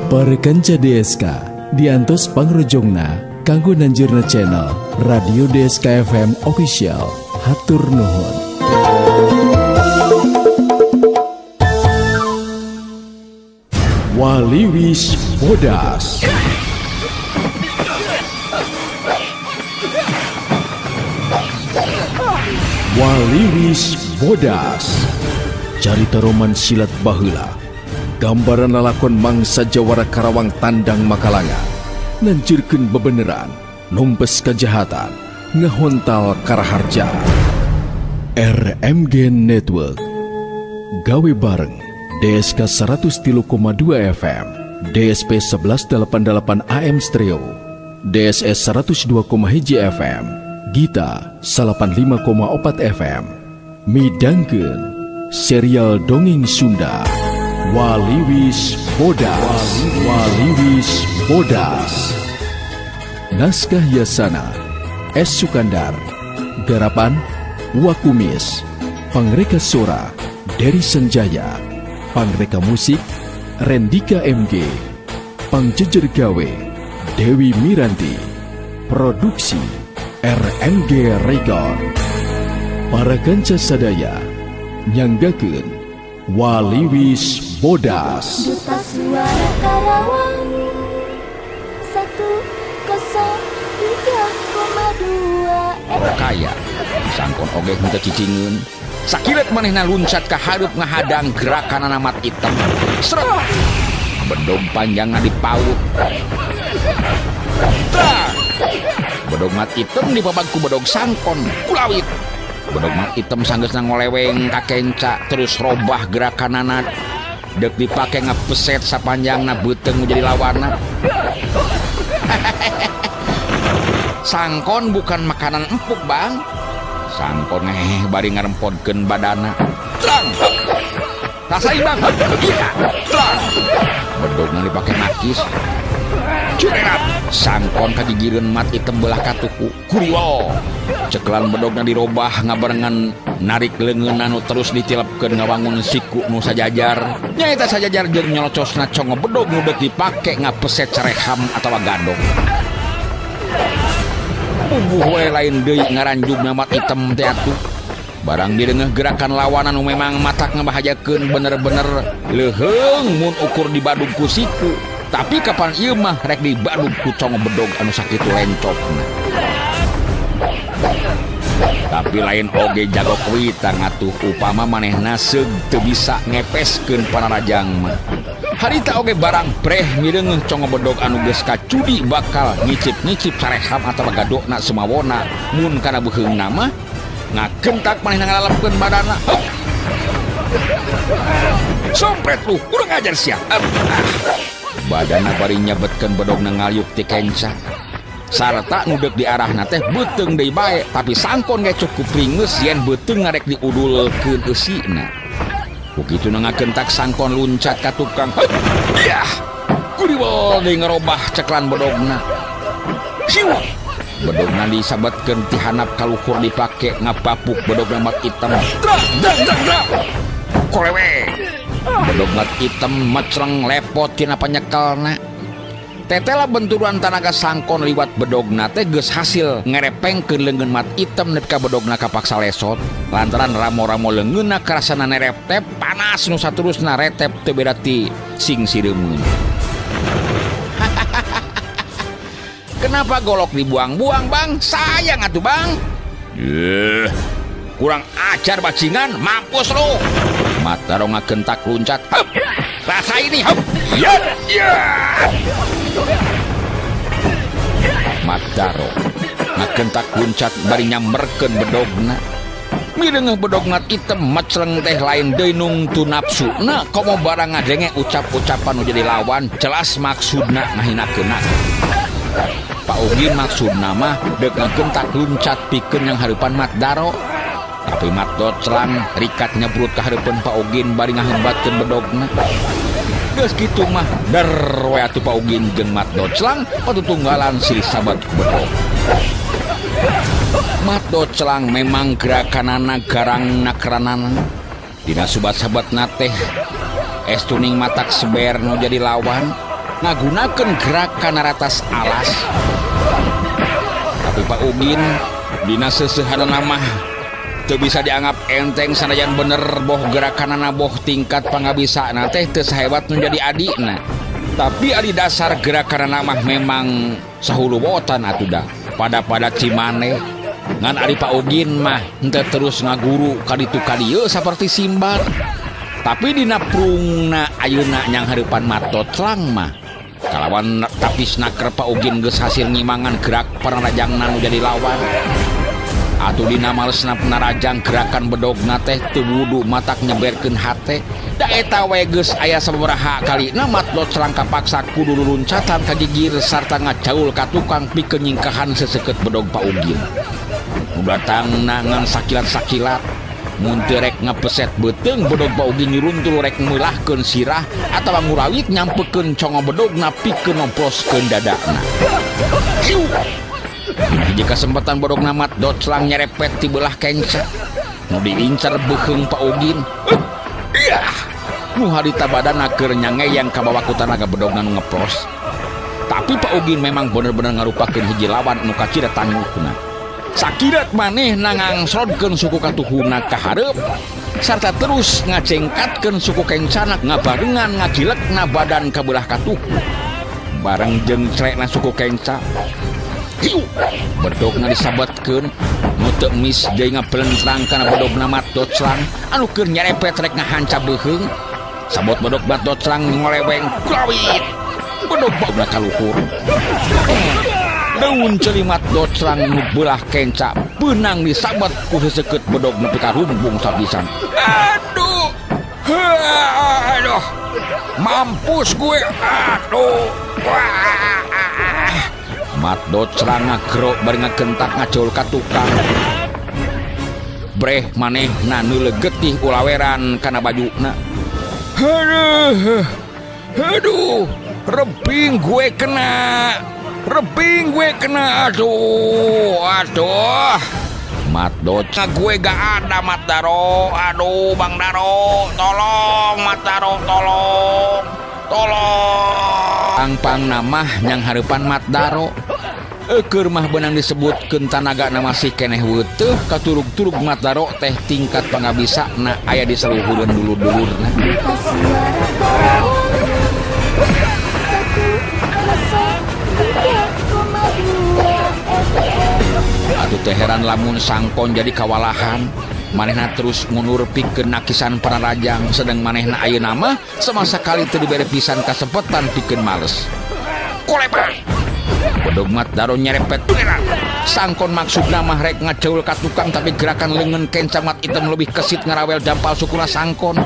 Para kanca DSK diantos pangrojongna kanggo nanjirna channel Radio DSK FM Official. Hatur nuhun. Waliwis Bodas. Waliwis Bodas. Carita roman silat baheula. Gambaran lalakon mangsa jawara Karawang tandang Makalanga. Nanjirkeun bebeneran, numpes kejahatan, ngehontal karaharja. RMG Network. Gawe bareng DSK 103,2 FM, DSP 1188 AM Stereo, DSS 102,1 FM, Gita 85,4 FM. Midangkeun serial dongeng Sunda Waliwis Bodas. Waliwis Bodas. Naskah Yasana S. Sukandar, Garapan Wakumis, Pangreka Sora Dery Sanjaya, Pangreka Musik Rendika MG, Pangjejer Gawe Dewi Miranti, Produksi RMG Record. Para kanca sadaya nyanggakeun Waliwis Bodas. Duta Suara Karawang 103,2. Kaya sangkon oge henteu cicingeun. Sakilet manehna luncat ka hareup ngahadang gerakan mat item. Sret. Bedog panjangna dipaut. Tah. Bedog mat item dipabag ku bedog sangkon kulawit. Bedog mat item sanggeusna ngoleweng ka kenca terus robah gerakanana. Deuk dipake ngapeset sapanjangna beuteung jadi lawanna. Sangkon bukan makanan empuk, Bang. Sangkon bari ngarempodkeun badana. Trang. Rasain, Bang. Iya, trang. Bedogna dipake nakis. Curerat. Sangkon kagigireun mat item belah katuku. Kuriwol. Cekelan bedogna dirobah ngabarengan narik leungeunna nu terus ditilepkeun ngawangun siku nu sajajar. Nyaeta sajajar jeung nyolocosna congo bedog nu deuk dipake ngapeset careham atawa gadog. Bubuh we lain deui ngaranjugna mat item teh atuh. Barang dideungeuh gerakan lawanan nu memang matak ngabahajakeun bener-bener leuheung mun ukur dibadug ku siku. Tapi kapan ieu mah rek dibadug ku congo bedog anu sakitu lencopna. Tapi lain oge jago kuita ngatuh upama manehna seug teu bisa ngepeskeun panarajang mah. Harita oge barang preh mireungeuh congo bedog anu geus kacudi bakal ngicip-ngicip sareham atawa gadokna sumawona mun kana beuheungna mah ngakentak manehna ngalalepkeun badana. Hup. Sompret lu, kurang ajar sia. Badana bari nyabetkeun bedogna ngaliuk ti kenca. Sarta nu deuk diarahna teh beuteung deui bae, tapi sangkon ge cukup pringeus yen beuteung ngarek diudulkeun eusina. Begitu ngakentak sangkon luncat ka tukang. Yah! Kuriwol deui ngarobah ceklan bedogna. Siu! Bedogna disabetkeun ti handap ka luhur dipake ngapapuk bedogna mat item. Drak drak drak drak. Kolewe. Bedog mat item macreng lepot tina panyekelna. Tetela benturan tanaga sangkon liwat bedogna teh geus hasil ngerepengkeun leungeun mat item nepi ka bedogna kapaksa lesot lantaran ramo-ramo leungeunna karasana nerep teh panas nu saterusna retep teu beda ti sing sireumeuh. Kenapa golok dibuang-buang, Bang? Sayang atuh, Bang. Kurang ajar bajingan, mampus lu. Mata dong ngagentak luncat. Hup. Rasa ini, hup. Ya, ya. Mataro ngagentak luncat bari nyamberkeun bedogna. Mireungeuh bedogna item macreng teh lain deui nungtu nafsuna komo barang ngadenge ucap-ucapan nu jadi lawan jelas maksudna ngahinakeunna. Pak Ugin maksudna mah deuk ngagentak luncat pikeun yang hareupan Mat Daro. Tapi Mat Doclang rikat nyebrut ka hareupeun Pak Ugin bari ngahembatkeun bedogna. Geus kitu mah der we atuh Pak Ugin jeung Mat Doclang patutunggalan silih sabat ku bedog. Mat Doclang memang gerakanana garang nakeranana. Dina subat-sabatna teh estuning matak seber nu jadi lawan. Ngagunakeun gerakan ratas alas. Tapi Pak Ugin dina seseuhanana mah teu bisa dianggap enteng sanajan bener boh gerakanana boh tingkat pangabisana teh teu sahebat nu jadi adina. Tapi adi dasar gerakanana mah memang sahuluwotan atuh dah. Pada-pada Cimane ngan ari Pak Ugin mah henteu terus ngaguru ka ditu ka dieu saperti Simbar. Tapi dina prungna ayeuna nyang hareupan Matotlang mah kalawan tapis naker Pak Ugin geus hasil ngimangan gerak panarajangna nu jadi lawan. Atuh dina malesna panarajang gerakan bedogna teh teu wudu matak nyeberkeun hate. Da eta we geus aya sababaraha kalina Matotlang kapaksa kudu luluncatan ka gigir sarta ngacaul ka tukang pikeun nyingkahan seseukeut bedog Pak Ugin. Nu datangna ngan sakilat-sakilat mun teu rek ngapeset beuteung bedog Pak Ugin nyuruntul rek meulahkeun sirah atawa ngurawit nyampekeun congo bedogna pikeun nomploskeun dadana. Dina hiji kasempatan bedogna Matotlang nyerepet ti beulah kenca. Nu diincar beuheung Pak Ugin. Iyah! Nu harita badana keur nyangeyang kabawa ku tanaga bedogna nu ngeplos. Tapi Pak Ugin memang bener-bener ngarupakeun hiji lawan nu kacida tangguhna. Sakirat manehna ngangsrodkeun suku katuhuna ka hareup sarta terus ngacengkatkeun suku kencana ngabarengan ngagilekna badan ka beulah katuhu. Bareng jeung crekna suku kenca. Hiu! Bedogna disabetkeun nu teu mis deui ngaplentrang kana bedogna Matotlang anu keur nyerepet rek ngahanca beuheung. Sabot bedog Matotlang ngoleweng kulawit. Bedog bedogna kaluhur. Daun ceuli Matotlang nu beulah kenca beunang disabet ku seseukeut bedog nepi ka rumbung sapisan. Aduh. Aduh. Mampus gue. Aduh. Wah. Matotlang ngagrok bari ngagentak ngajol ka tukang. Breh manehna neuleuh getih ulaweran kana bajuna. Aduh. Aduh, rebing gue kena. Rebing gue kena. Aduh, aduh. Matotlang gue gak ada Mat Daro. Aduh, Bang Daro, tolong Mat Daro, tolong. Tolong. Pangpang namah nyang hareupan Mat Daro. Eukeur mah beunang disebutkeun tanagana masih keneh weutuh katurug-turug Mat Daro teh tingkat pangabisana aya di saluhureun dulur-dulurna. Duta Suara Karawang 103,2 FM. Atuh teh heran lamun sangkon jadi kawalahan. Manehna terus ngunur pikeun nakisan panarajang sedang manehna ayeuna mah sama sakali teu dibere pisan kasempetan pikeun males. Kolebar. Bedog Mat Daro nyerepet. Sangkon maksudna mah rek ngaceul ka tukang tapi gerakan leungeun kenca Mat Item lebih kesit ngarawel dampal sukuna sangkon.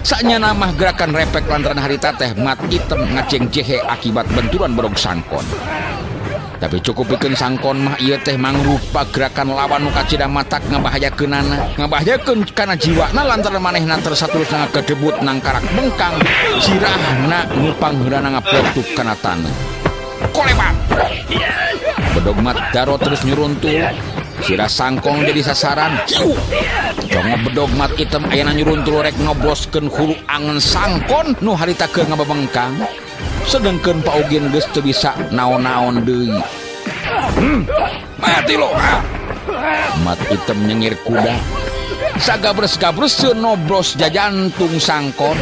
Sanyana mah gerakan repek lantaran harita teh Mat Item ngaceng jehe akibat benturan bedog sangkon. Tapi cukup pikeun sangkon mah ieu teh mangrupa gerakan lawan nu kacida matak ngabahayakeunana, ngabahayakeun kana jiwana lantaran manehna tersaturusna ngagedebut nangkarak bengkang, sirahna nu pangheulana ngaplotuk kana taneuh. Kolebat. Bedog Mat Daro terus nyuruntul, sirah sangkong jadi sasaran. Hiu. Congo bedog Mat Item ayana nyuruntul rek ngobroskeun hulu angen sangkon nu harita keur ngababengkang. Sedengkeun Pak Ugin geus teu bisa naon-naon deui. Mati lo. Ah. Mat Item nyengir kuda. Sagabres-gabreseun nobros jajantung sangkon.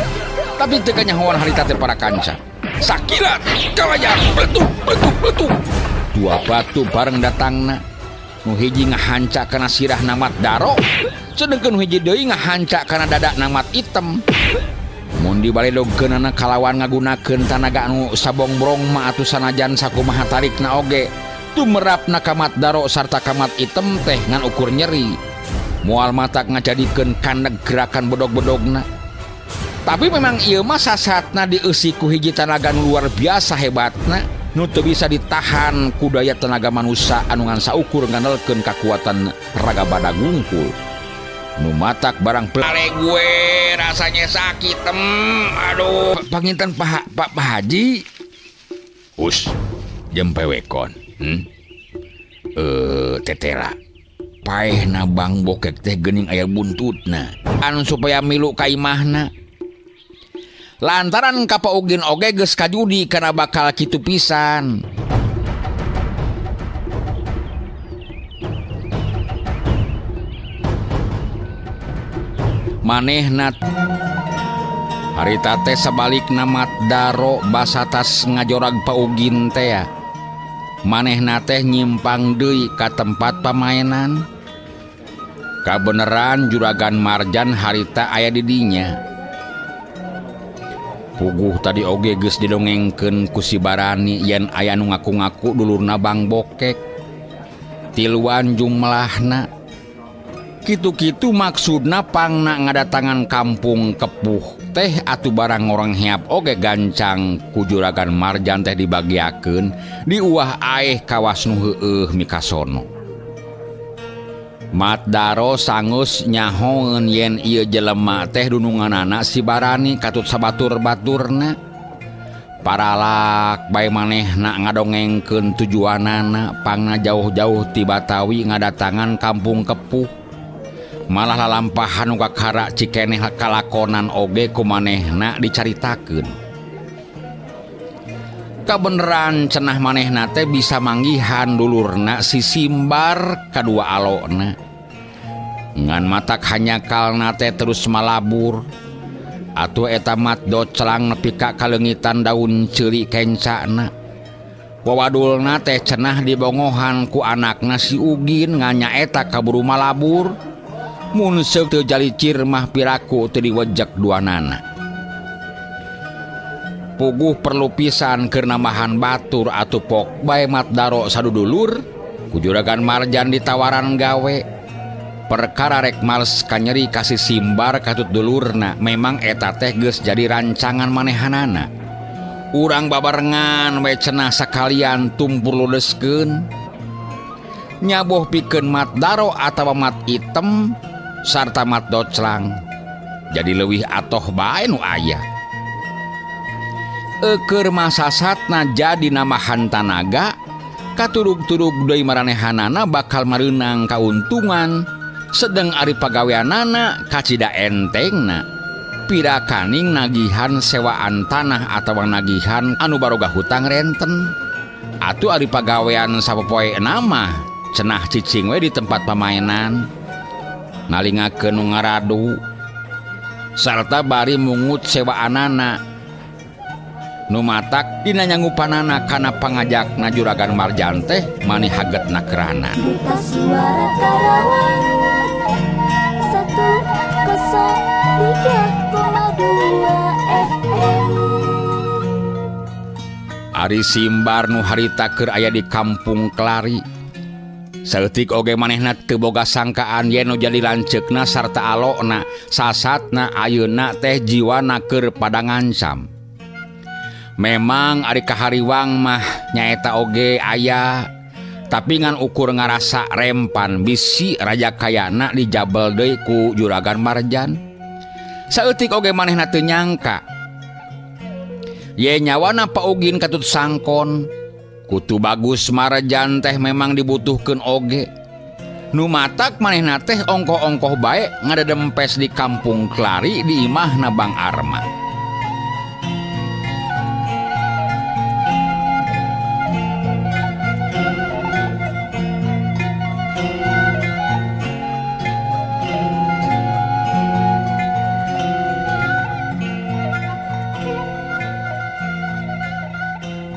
Tapi teu kanyahoan harita teh para kanca. Sakilat kalayan beletuk beletuk beletuk. Dua batu bareng datangna. Nu hiji ngahanca kana sirahna Mat Daro, sedengkeun nu hiji deui ngahanca kana dadana Mat Item. Mun dibaledogkeunana kalawan ngagunakeun tanaga anu sabongbrong mah atuh sanajan sakumaha tarikna oge tumerapna ka Mat Daro sarta ka Mat Item teh ngan ukur nyeri. Moal matak ngajadikeun kaneg gerakan bedog-bedogna. Tapi memang ieu mah sasatna dieusi ku hiji tanaga nu luar biasa hebatna nu teu bisa ditahan ku daya tenaga manusa anu ngan saukur ngandelkeun kakuatan raga badag wungkul. Nu matak barang pelare gue rasanya sakit tem. Aduh, panginten Pak Haji. Us, jempewekon. Tetera. Paehna Bang Bokek teh geuning aya buntutna. Anu supaya milu ka imahna. Lantaran ka Pak Ugin oge geus kajudi kana bakal kitu pisan. Manehna harita teh sabalikna Mat Daro basatas ngajorag Pak Ugin teh. Manehna teh nyimpang deui ka tempat pamainan. Kabeneran Juragan Marjan harita aya di dinya. Puguh tadi oge geus didongengkeun ku si Barani yen aya nu ngaku-ngaku dulurna Bang Bokek. Tiluan jumlahna. Kitu-kitu maksudna pangna ngadatangan kampung Kepuh teh atuh barang orang heap oge gancang ku Juragan Marjan teh dibagiakeun diuah aeh kawas nu heueuh mikasono. Mat Daro sangus nyahoeun yen ieu jelema teh dununganana si Barani katut sabatur-baturna. Paralak bae manehna ngadongengkeun tujuanana pangna jauh-jauh ti Batawi ngadatangan kampung Kepuh. Malah lalampahan nu kakara cikeneh kalakonan oge ku manehna dicaritakeun. Kabeneran cenah manehna teh bisa manggihan dulurna si Simbar kadua alona. Ngan matak hanyakalna teh terus malabur. Atuh eta mat docelang nepi ka kaleungitan daun ceuli kencana. Wawadulna teh cenah dibongohan ku anakna si Ugin nganyaeta kaburu malabur. Mun seuk teu jalicir mah piraku teu diwejek duanana. Puguh perlu pisan keur nambahan batur atuh pok bae Mat Daro sadudulur ku Juragan Marjan ditawaran gawe. Perkara rek males kanyeri ka si Simbar katut dulurna memang eta teh geus jadi rancangan manehanana. Urang babarengan we cenah sakalian tumpur ludeskeun. Nyaboh pikeun Mat Daro atawa Mat Item sarta Mat Doclang. Jadi leuwih atoh bae nu aya. Eukeur masasatna jadi namahan tanaga katurug-turug deui maranehanana bakal mareunang kauntungan sedeng ari pagaweanana kacida entengna. Pirakaning nagihan sewaan tanah atawa nagihan anu baroga hutang renten. Atuh ari pagawean sapopoe nama cenah cicing we di tempat pamainan nalingakeun nu ngaradu sarta bari mungut sewaanana. Nu matak dina nyanggupanana kana pangajakna Juragan Marjan teh mani hagetna kerana. Duta Suara Karawang 103,2 FM. Ari Simbar nu harita keur aya di kampung Klari. Saeutik oge manehna teu boga sangkaan yen nu jadi lanceukna sarta alokna sasatna ayeuna teh jiwana keur pada ngancam. Memang ari kahariwang mah nyaeta oge aya, tapi ngan ukur ngarasa rempan bisi raja kayana dijabel deui ku Juragan Marjan. Saeutik oge manehna teu nyangka ye nyawana Pak Ugin katut sangkon. Kutu bagus Marjan teh memang dibutuhkeun oge. Nu matak manehna teh ongkoh-ongkoh bae ngadedempes di kampung Klari di imahna Bang Arma.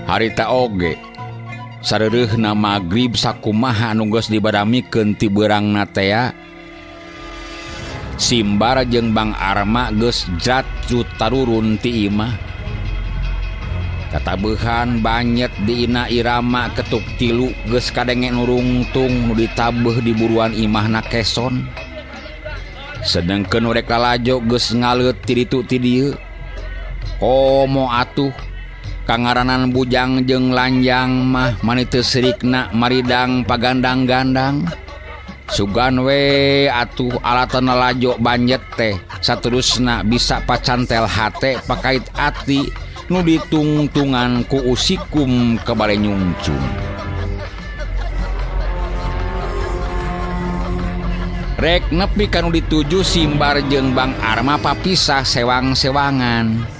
Harita oge sareureurna magrib sakumaha anu geus dibadamikeun ti beurangna tea. Simbar jeung Bang Arma geus jrat tarurun ti imah. Katabeuhan banyet diina irama ketuk tilu geus kadenge nu rungtung nu ditabeuh di buruan imahna Keson. Sedengkeun rek lalajo geus ngaleut ti ditu ti dieu. Komo atuh kangaranan bujang jeung lanjang mah mani teu sirikna maridang pagandang-gandang. Sugan we atuh alatan lalajo banjet teh saterusna bisa pacantel hate pakait ati nu ditungtungan ku usikum kabare nyungcung. Rek nepi kanu dituju Simbar jeung Bang Arma papisah sewang-sewangan.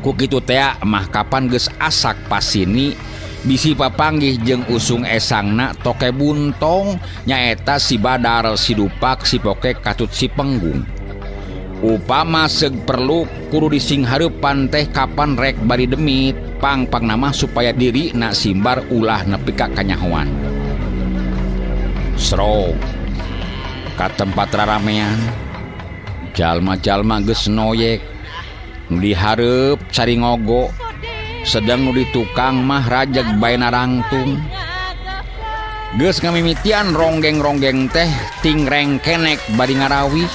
Ku kitu tea mah kapan geus asak pasini bisi papanggih jeung usung esangna toke buntong nyaeta si Badar si Dupak si Poke katut si Penggung. Upama seug perlu kudu disinghareupan teh kapan rek bari demit pang-pang nama supaya diri nak Simbar ulah nepi ka kanyahoan. Sro ka tempat raramean jalma-jalma geus noyek nu dihareup cari ngogo sedang nu di tukang mah rajeg bae narangtung. Geus ngamimitian ronggeng-ronggeng teh tingreng kenek bari ngarawih.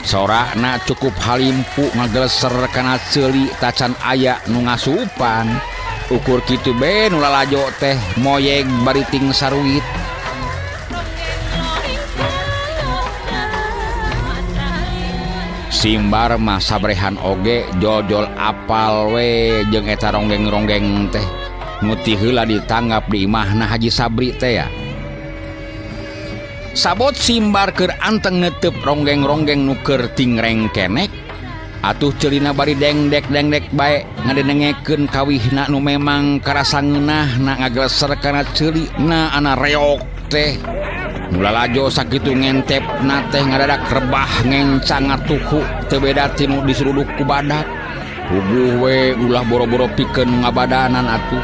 Sorakna cukup halimpu ngageleser kana ceuli tacan aya nu ngasupan. Ukur kitu be nu lalajo teh moyeg bari ting saruit. Simbar mah sabrehan oge jol-jol apal we jeung eta ronggeng-ronggeng teh. Nu ti heula ditanggap di imahna Haji Sabri teh ya. Sabot Simbar keur anteng netep ronggeng-ronggeng nu keur tingreng kenek, atuh ceulina bari dengdek-dengdek bae ngadenengekeun kawihna nu memang karasa ngeunahna ngageleser kana ceuli na ana reok teh. Nu lalajo sakitu ngentepna teh ngadadak rebah ngencang ngatuhu teu beda ti nu diseruduk ku badak. Puguh we ulah boro-boro pikeun ngabadanan atuh.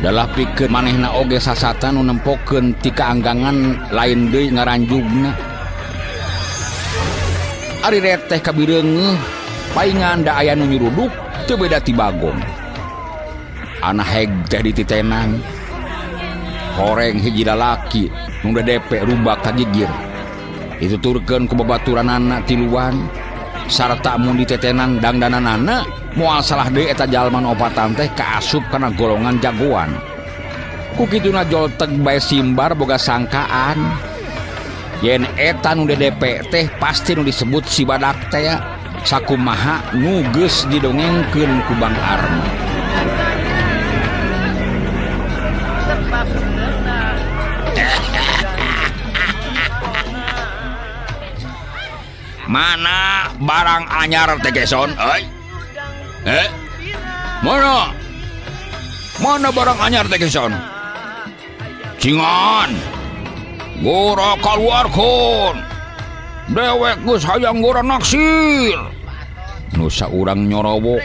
Dalah pikeun manehna oge sasatan nu nempokeun ti kaanggangan lain deui ngaranjugna. Ari reteh kabireungeuh paingan da aya nu nyuruduk teu beda ti bagong. Ana heg teh dititenang. Horeng hiji lalaki nu dedepe rubak ka gigir. Dituturkeun ku babaturanana tiluan sarta mun ditetenan dangdananana moal salah deui eta jalma nu opatan teh kaasup kana golongan jagoan. Ku kituna jolteg bae Simbar boga sangkaan yen eta nu dedepe teh pasti nu disebut si Badak teh ya, sakumaha nu geus didongengkeun ku Bang Arma. Mana barang anyar teh Keson euy? Mana? Mana barang anyar teh Keson? Cingan. Gora kaluarkeun. Dewek geus hayang gora naksir. Nu saurang nyorowok.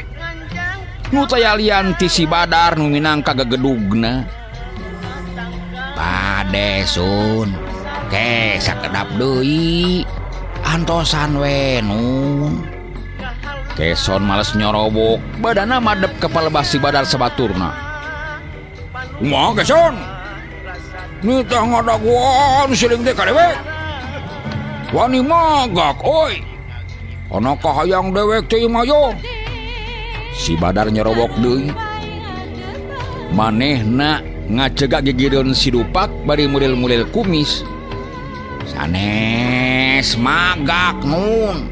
Nu taya lian ti si Badar nu minangka gagedugna. Padesun. Ke sakedap deui. Antosan we nun. Keson males nyorobok, badana madep ke palebah si Badar sabaturna. Kumaha Keson? Nitah ngadaguan siling teh ka dewek. Wani magak oi. Ana kahayang dewek teh ieu. Si Badar nyorobok deui. Manehna ngacegak gigireun si Dupak bari muril-muril kumis. Sanes magak nun.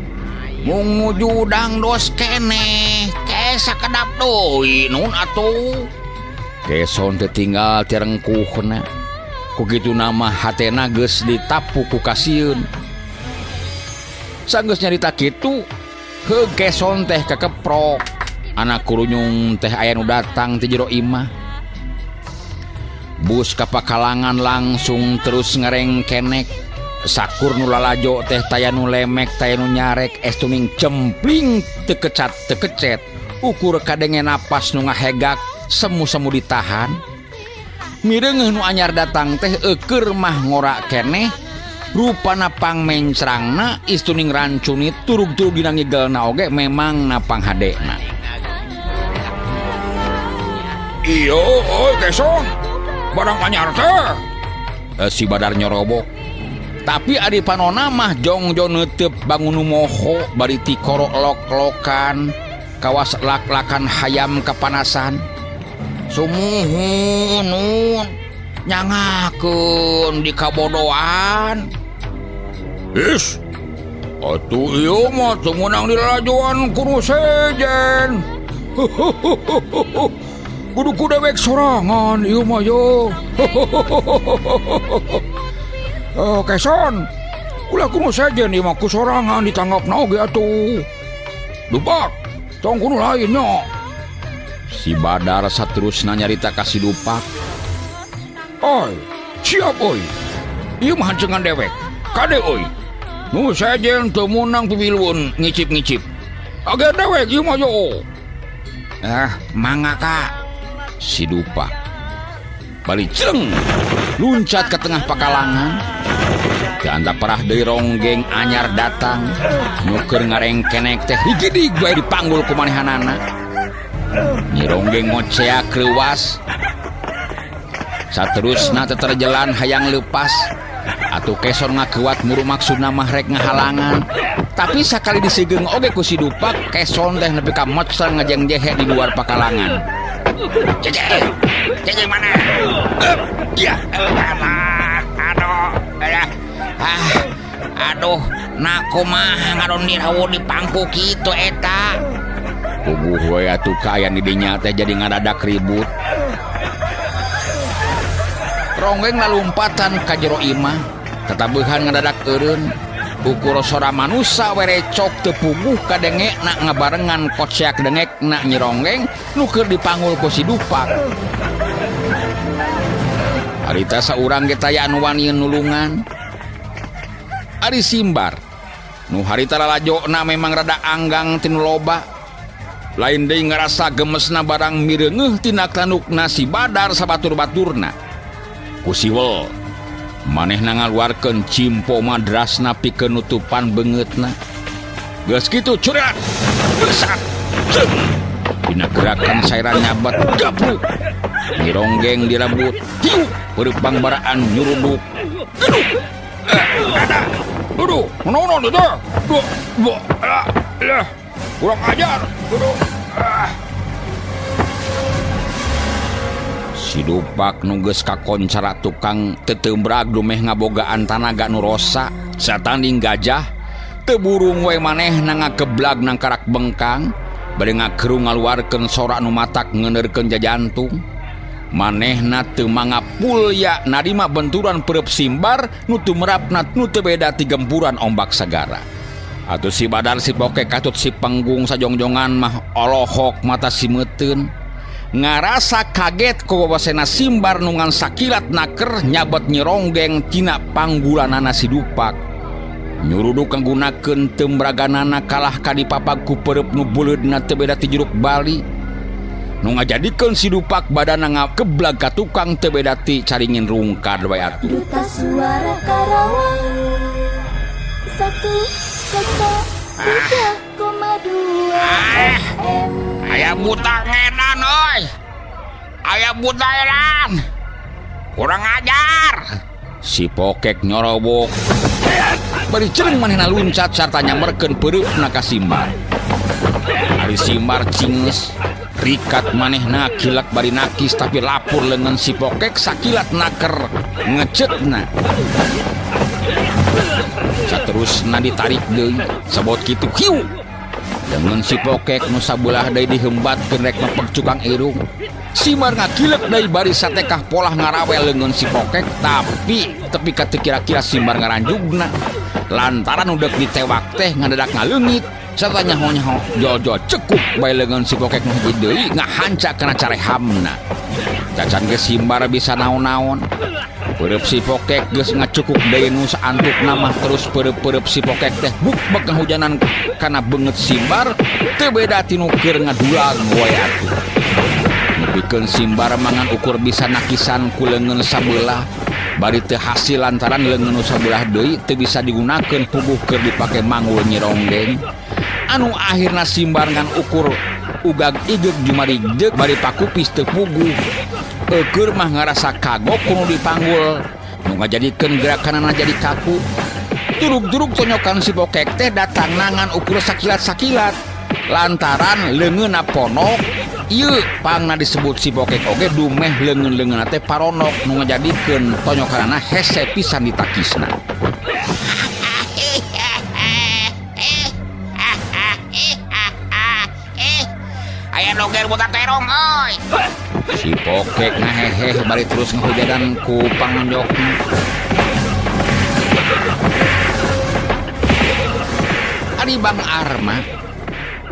Mung judang dos keneh ke sakedap deui nun atuh. Keson teh tinggal tirengkuhna. Ku kituna mah hatena geus ditapu ku kasieun. Sanggeus nyarita kitu, heug Keson teh kekeprok. Anak kurunyung teh aya nu datang ti jero imah. Bus ka pakalangan langsung terus ngarengkenek. Sakur nu lalajo teh taya nu lemek taya nu nyarek estuning cempling teu kecat teu kecet. Ukur kadenge napas nu ngahegak semu-semu ditahan. Mireungeuh nu anyar datang teh eueur mah ngora keneh. Rupana pangmencrangna istuning rancuni turug-turug dina ngigelna oge memang napang hadena. Iyo oi Keson, barang anyar teh. Si Badar nyorobok. Tapi ari panona mah jongjo neuteup bangun nu moho bari tikoro lok-lokan kawas lak-lakan hayam kapanasan. Sumuhun nun nyangakeun di kabodoan. Is atuh ieu mah teu meunang dilalajoan ku nu sejen. Kudu ku dewek sorangan ieu mah yo. Keson, ulah kuno sejen ieu mah ku sorangan ditanggapna oge atuh. Dupak, Tong ku nu lain nya. Si Badar saterusna nyarita ka si Dupak. Oi, siap oi. Ieu mah hancengan dewek. Kade oi. Nu sejen teu meunang pipilueun ngicip-ngicip. Ager dewek ieu mah yo. Ah, mangga ka. Si Dupak bari cereng luncat ke tengah pakalangan. Ganda parah deui ronggeng anyar datang. Nu keur ngarengkenek teh higidig bae dipanggul ku manehanana. Nyi Ronggeng ngoceak reuwas. Saterusna teu terjalan hayang leupas. Atuh Keson ngakuat muru maksudna mah rek ngahalangan. Tapi sakali disegeung oge ku si Dupak, Keson teh nepi ka mocel ngajengjehe di luar pakalangan. Ceceng, ceceng mana? Ya, alah, aduh, alah, ah, aduh, nah kumaha ngadon dirawu di pangku kitu eta. Puguh we atuh kaayaan di dinya teh jadi ngadadak ribut. Ronggeng lalumpatan ka jero imah, tatabehan ngadadak eureun. Ukur sora manusa werecok teu puguh kadengekna ngabarengan koceak dengekna Nyi Ronggeng nu keur dipanggul ku si Dupak. Harita saurang ge taya anu wani nulungan. Ari Simbar nu harita lalajona memang rada anggang tinu loba. Lain deui ngarasa gemesna barang mireungeuh tina tanukna si Badar sabatur-baturna. Ku siwel manehna ngaluarkeun cimpo madrasna pikeun nutupan beungeutna. Geus kitu curat besat ceung dina gerakan sairan nyabat gabruk. Nyi Ronggeng direbut hiu peureuk bangbaraan nyuruduk. Geduk ada dudu nono dudu du lah kurang ajar dudu. Si Dupak nu geus kakoncara tukang tetembrag dumeh ngabogaan tanaga nu rosa satanding gajah teu burung we manehna ngageblag nang karak bengkang bari ngagerung ngaluarkeun sora nu matak ngeuneurkeun jajantung. Manehna teu mangapulya narima benturan peureub Simbar nu tumerapna nu teu beda ti gempuran ombak sagara. Atuh si Badar si Pokek katut si Penggung sajongjongan mah olohok mata si meuteun. Ngarasa kaget ku wawasena Simbar nu ngan sakilat naker nyabet Nyi Ronggeng tina panggulanana si Dupak. Nyuruduk nggunakeun tembraganana kalah ka dipapag ku peureub nu beuleudna teu beda ti jeruk Bali. Nu ngajadikeun si Dupak badana ngakeblag ka tukang teu beda ti caringin rungkad wae atuh. Duta Suara Karawang 103,2 FM. Aya buta ngedan euy. Aya buta edan. Kurang ajar. Si Pokek nyorobok. Bari cereng manehna luncat sarta nyamberkeun peureupna ka Simbar. Ari Simbar cinges, rikat manehna kilak bari nakis tapi lapur leungeun si Pokek sakilat naker ngecetna. Saterusna ditarik deui, sabot kitu hiu. Leungeun si Pokek nu sabelah deui dihembatkeun rek mepek cukang irung. Simbar ngakilek deui bari satekah polah ngarawel leungeun si Pokek tapi tepi ka teu kira-kira Simbar ngaranjugna. Lantaran udah ditewak teh ngadadak ngaleungit sarta nyaho-nyaho jojo cekuk bae leungeun si Pokek nu hiji deui ngahanca kana carehamna. Cacan ge Simbar bisa naon-naon. Peureub si Pokek geus ngacukuk deui nu saantukna mah terus peureub-peureub si Pokek teh buk-bek ngahujanan kana beungeut Simbar teu beda ti nu keur ngadulang wae atuh. Nepikeun Simbar mangan ukur bisa nakisan ku leungeun sabelah bari teu hasil lantaran leungeun nu sabelah deui teu bisa digunakeun puguh keur dipake manggul Nyi Ronggeng. Anu akhirna Simbar ngan ukur ugag igeuk jumarigdeuk bari pakupis teu puguh. Eueur mah ngarasa kagok kudu dipanggul nu ngajadikeun gerakanana jadi kaku. Turug-turug tonyokan si Pokek teh datang nangan ukur sakilat-sakilat lantaran leungeunna ponok. Ieu pangna disebut si Pokek oge dumeh leungeun-leungeunna teh paronok nu ngajadikeun tonyokanana hese pisan ditakisna. Aya doger buta terong euy. Si Pokek ngaheheh bari terus ngahujadan ku pangnjokna. Ari Bang Arma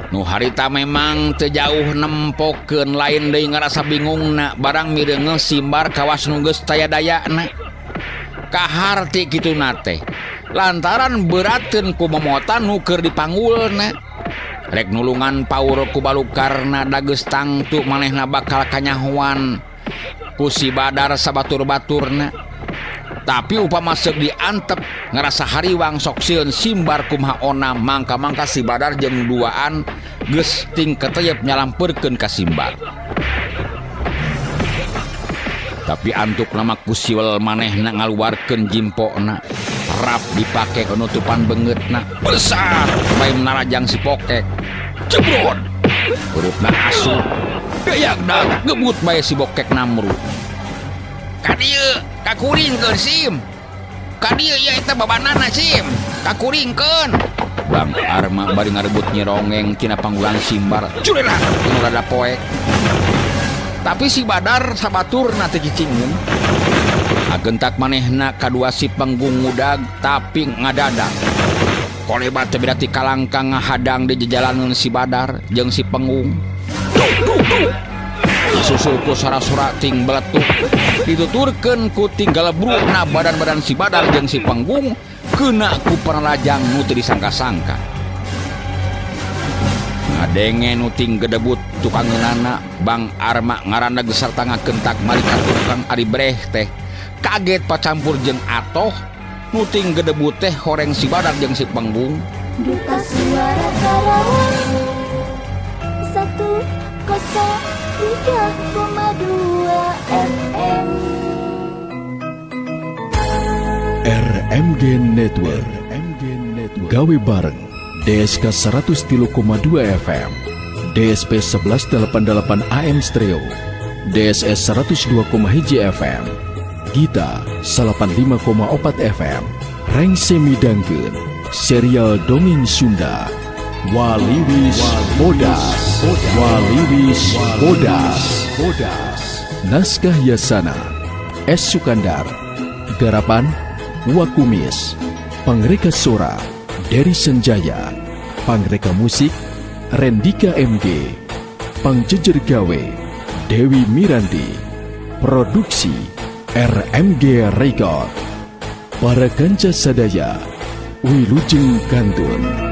Nu harita memang teu jauh nempokeun lain deui ngarasa bingungna barang mireungeuh Simbar kawas nu geus taya dayana. Kaharti kituna teh lantaran berateun ku momotan nu keur dipanggulna. Rek nulungan paur ku balukarna da geus tangtu manehna bakal kanyahoan ku si Badar sabatur-baturna. Tapi upama seuk diantep ngerasa hariwang sok sieun Simbar kumaha onam mangka-mangka si Badar jeung duaan geus ting keteyep nyalampeurkeun ka Simbar. Tapi antuk nama ku siwel manehna ngaluarkeun jimpokna rap dipake penutupan beungeutna besar bae narajang si pokek jebrot hurufna asup gayak dak gebut bae si bokek namru. Ka dieu kakuringkeun Sim, ka dieu ieu eta babanana Sim, kakuringkeun. Bang Arma bari ngarebut nyirongeng tina panggulan Simbar curelah nu rada poek. Tapi si Badar sabaturna teu cicingeun. Agentak manehna kadua si penggung ngudag tapi ngadadak. Kolebat teh beda ti kalangkang ngahadang di jejalanan si Badar jeung si penggung. Susul ku sora-sora ting beletuk dituturkeun ku tinggal brukna badan-badan si Badar jeung si penggung kena ku panarajang nu teu disangka-sangka. Ngadenge nu ting gedebut tukangeunana Bang Arma ngarandag sarta ngakentak mari ka tukang ari breh teh kaget pacampur jeung atoh nu ting gedebut teh horeng si Badar jeung si penggung. Duta Suara Karawang 103,2 FM RMG Network, gawe bareng DSK 103,2 FM, DSP 1188 AM Stereo, DSS 102,1 FM, Gita 85,4 FM, Rengse midangkeun serial dongeng Sunda Waliwis Bodas, Waliwis Bodas, Naskah Yasana, S. Sukandar, Garapan Wakumis, Pangreka Sora Dery Senjaya, Pangreka Musik Rendika MG, Pangjejer Gawe Dewi Miranti, Produksi RMG Record. Para kanca sadaya, wilujeng kantun.